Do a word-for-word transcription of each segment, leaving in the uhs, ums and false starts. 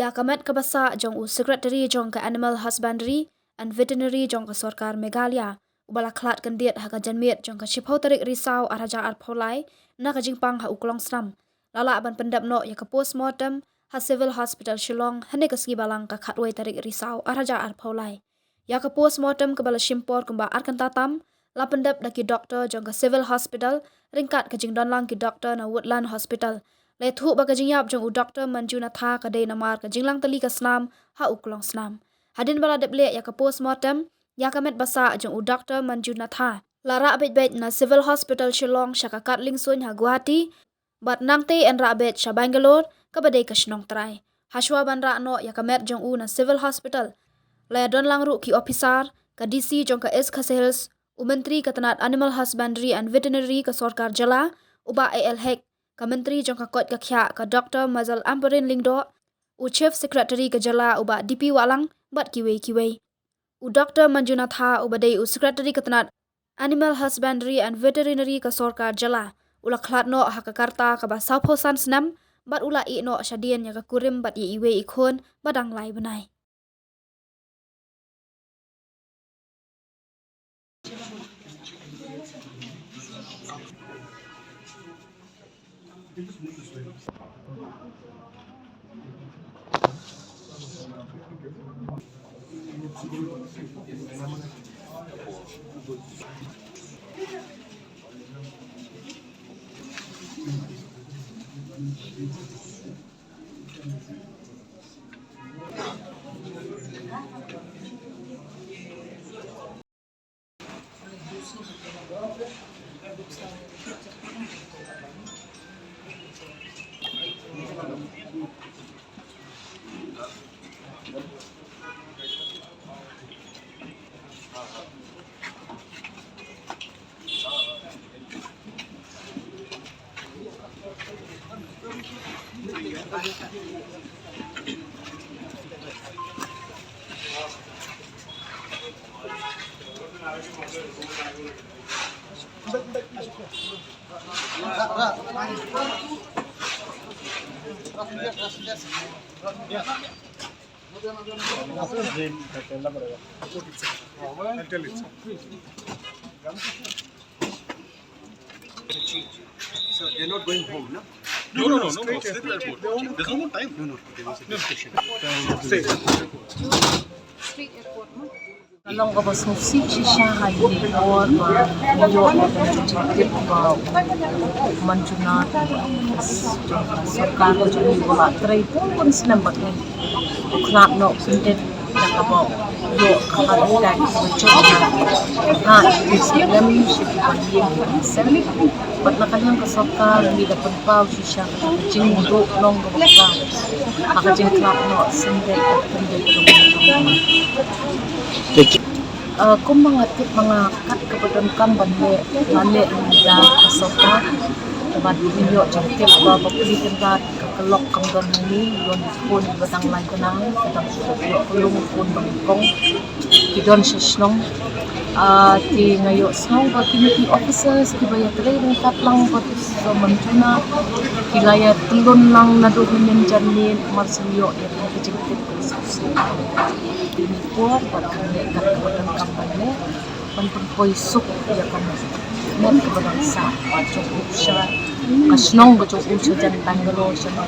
Ïa ka met kaba sah jong u Secretary jong ka Animal Husbandry and Veterinary jong ka Sorkar Meghalaya, uba la khlad khyndiat ha ka janmiet jong ka shiphew tarik Risaw arhajar arphew lai, na ka jingpang ha u klong snam, la lah ban pyndep noh ïa ka post mortem ha Civil Hospital Shillong hynne ka sngi Balang ka khatwei tarik Risaw arhajar arphew lai. Ïa ka post mortem kaba la shim por kumba ar kynta tam, la pyndep da ki doktor jong ka Civil Hospital ryngkat ka jingdonlang ki doktor na Woodland Hospital. La ïathuh ba ka jingïap jong u Doktor Manjunatha ka dei namar ka jinglangtylli ka snam ha u klong snam. Hadien ba la dep leh ïa ka post mortem, ïa ka met ba sah jong u Doktor Manjunatha la rah beit beit na Civil Hospital Shillong sha ka Karlingsung ha Guwahati, bad nangta yn rah beit sha Bangalore, kaba dei ka shnong trai. Hashwa ban rah noh ïa ka met jong u na Civil Hospital, la ïadonlang ruh ki ophisar, ka D C jong ka East Khasi Hills, u Myntri ka tnat Animal Husbandry and Veterinary ka Sorkar Jylla, u Bah A L Hek, ka Myntri jong ka koit ka khiah, ka Doktor Mazel Ampareen Lyngdoh, u Chief Secretary ka Jylla, u Bah D P Wahlang, bad kiwei kiwei. U Doktor Manjunatha, uba dei u Secretary ka tnat Animal Husbandry and Veterinary ka Sorkar Jylla, u la khlad noh ha ka rta kaba sawphew san snem, bad u la ïeh noh shadien ïa ka kurim bad ïa iwei i khun ba dang lai bnai. So they're not going home, no? No, no, no, no, no. Straight airport. There's no more time. No, no. Straight. Ka long kaba sngewsih shisha ha ine i por ba ngi ïoh ïa ka jingtip ba u Manjunatha, jong ka sorkar ka jong ngi, u la trei bun bun snem bad ngi. U khlad noh khyndiat da kaba u ïoh ka heart attack, kaba jong ka ha i slem shi ban ïeng ki sem. Bad na ka liang ka sorkar ngi da pynpaw shisha ka jingduh long kaba khraw ha ka jingkhlad noh shisha ka jingduh jong ngi. Uh, kumba nga tip ma nga kat kaba donkam ban leh, la leh da ka sorkar. Bad ngi ïoh jingtip ba bapli kynta ka clock kam don hangne, don khun ba dang lai bnai, ba dang shu ïoh kyllum, khun ba nyngkong, ki don sha shnong. Ah, te nga ïohsngew ba kine ki officers kiba ïatrei ryngkat lang bad u Manjunatha, ki la ïatyllun lang naduh mynnin janmiet, mar shu ïoh ïa ka jingtip ka sngewsih. Kine por bad kane kat kaba donkam ban leh, ban pynpoi suk ïa ka met kaba dang sah jong u sha ka shnong ka jong u sha jan Bangalore sha ma.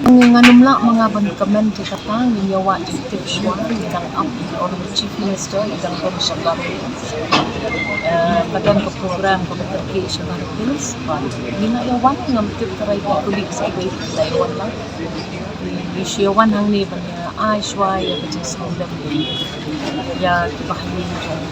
Ngan ym lah ma nga ban comment ïa kata, ngin ïa wad jingtip shuwa. Ngi dang ap ïa u Chief Minister, ngi dang don sha Garo Hills. Eh, ka don ka program kaba kyrkieh sha Garo Hills. Bad ngin ïa wan, ngam tip tharai ki colleagues kiba ïa wan lang. Ngi shu ïa wan hangne ban ïa ai shuwa ïa ka jingsngewdem ïa kiba ha ïing jong.